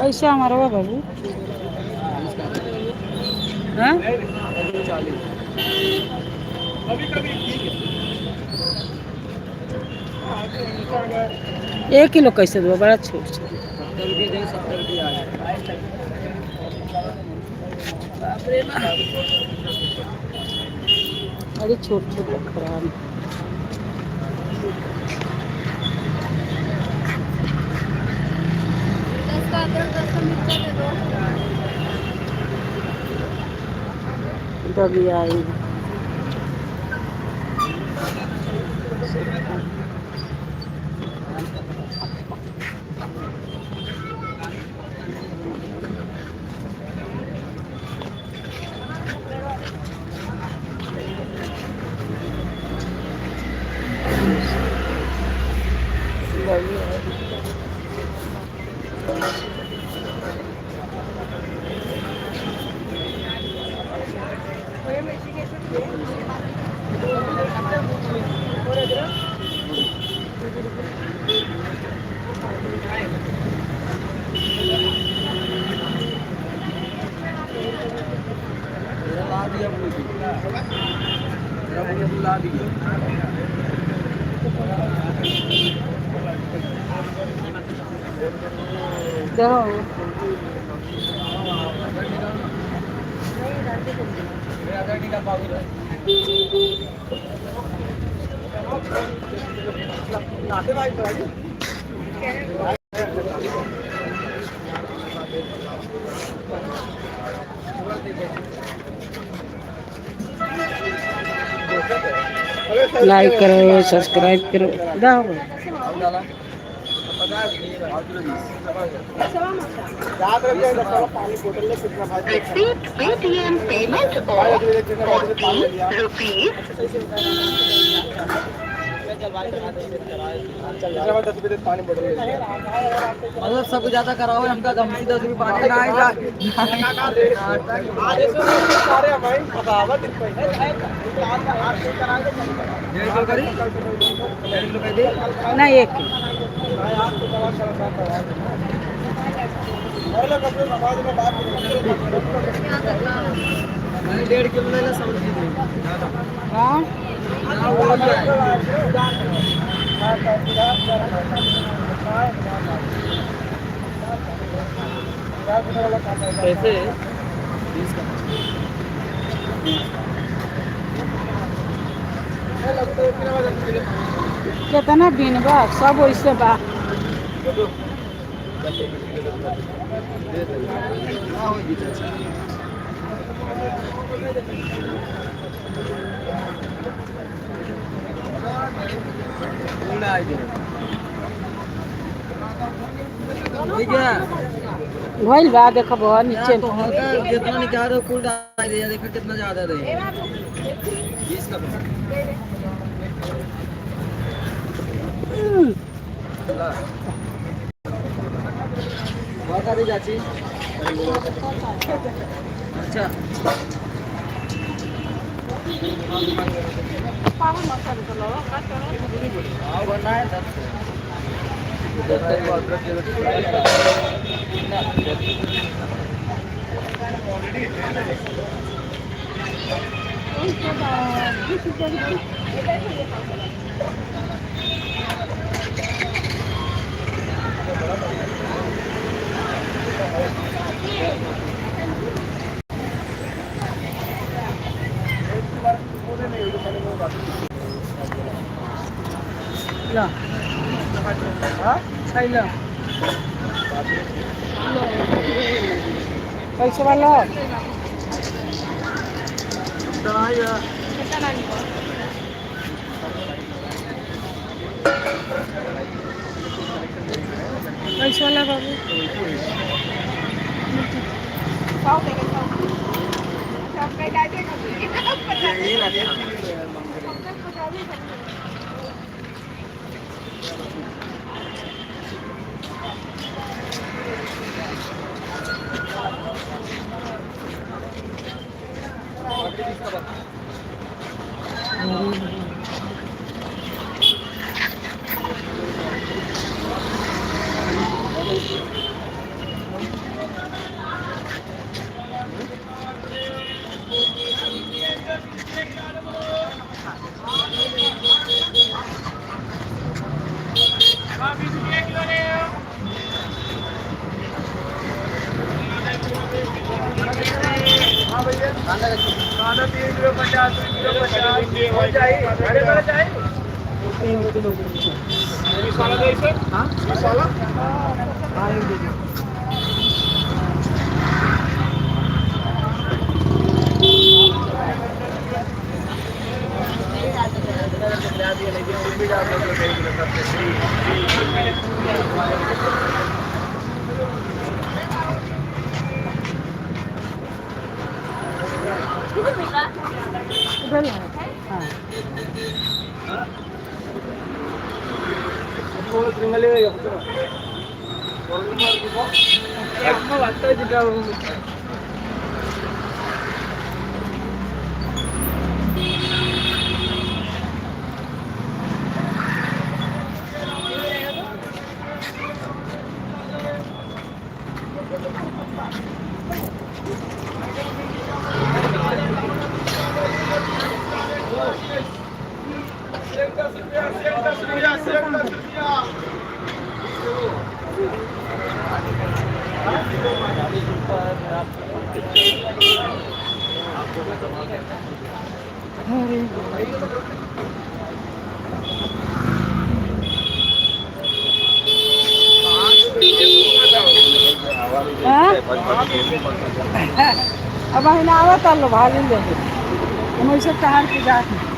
कैसे हमारा बा बाबू? हाँ, 1 किलो कैसे दो? बड़ा छोट छोट। 70 रुपये दे, 70 रुपये आ। अरे, छोट छोट खराब। 10 का अदरक, 10 का मिर्चा दे दो। दबिया आई। मेरा ला दिया बोली, मेरा बोली ला दिया। देखो। मेरा अदरक निकाल पाउडर। लाइक करो, सब्सक्राइब करो। दाओ। डाला Received Paytm payment of ₹40. मतलब सब ज्यादा कराओ, हमका धमकी 10 रुपये पानी ना आएगा। 1.5 किलो करी, 1.5 किलो कर दे। ना, 1 किलो। मैंने 1.5 किलो ले ला, 100 रुपये दे। हाँ। ना, वो क्या है? कैसे 20 का? कितना दिन बा? सब वैसे बा। ना होगी चाचा। पूरा आई गया। भइल बा, देखब नीचे। तो हल्का जितना निकाल रहे हो, कुल डाल दिया। देखो कितना ज्यादा रहे। 20 का। बहुत चाची। अच्छा। हाँ, बनना है 10। ल, छैन। पैसा वाला। पैसा वाला बाबू। 3 किलो। इधर है। हाँ। अरे। हाँ? अब महीना आवत लो भागी ले, हम ऐसे टहर के जात हैं।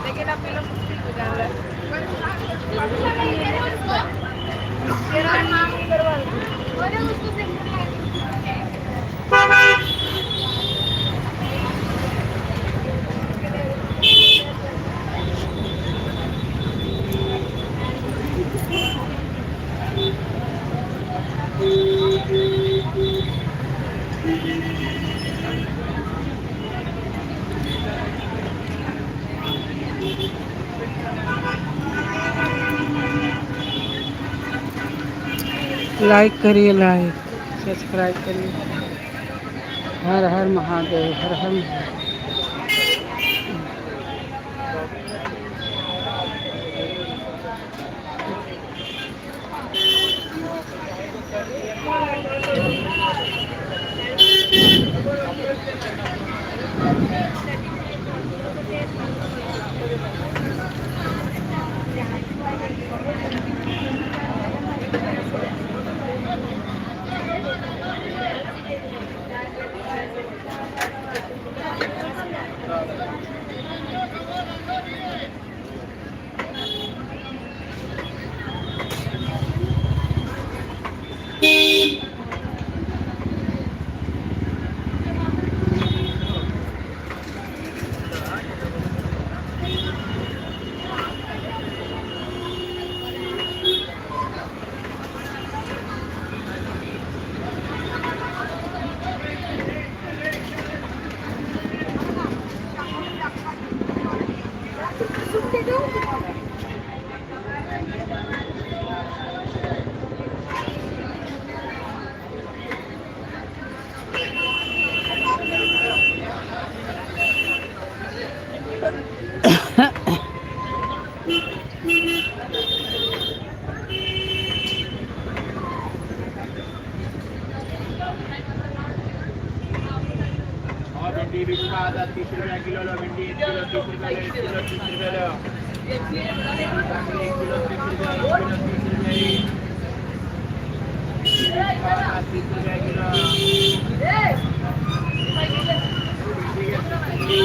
लेकिन आप लोग मुश्किल हो जा रहा है। लाइक करिए, लाइक सब्सक्राइब करिए। हर हर महादेव, हर हर महादेव। और भिंडी भी 30 रुपया किलो लो। भिंडी 1 किलो 30 रुपया लो। 1 किलो 30 रुपया लो। 1 किलो 30 रुपया, 1 किलो 30 रुपया। 30 रुपया किलो। भिंडी के 30 रुपये किलो।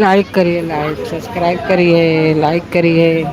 लाइक करिए, लाइक, सब्सक्राइब करिए, लाइक करिए।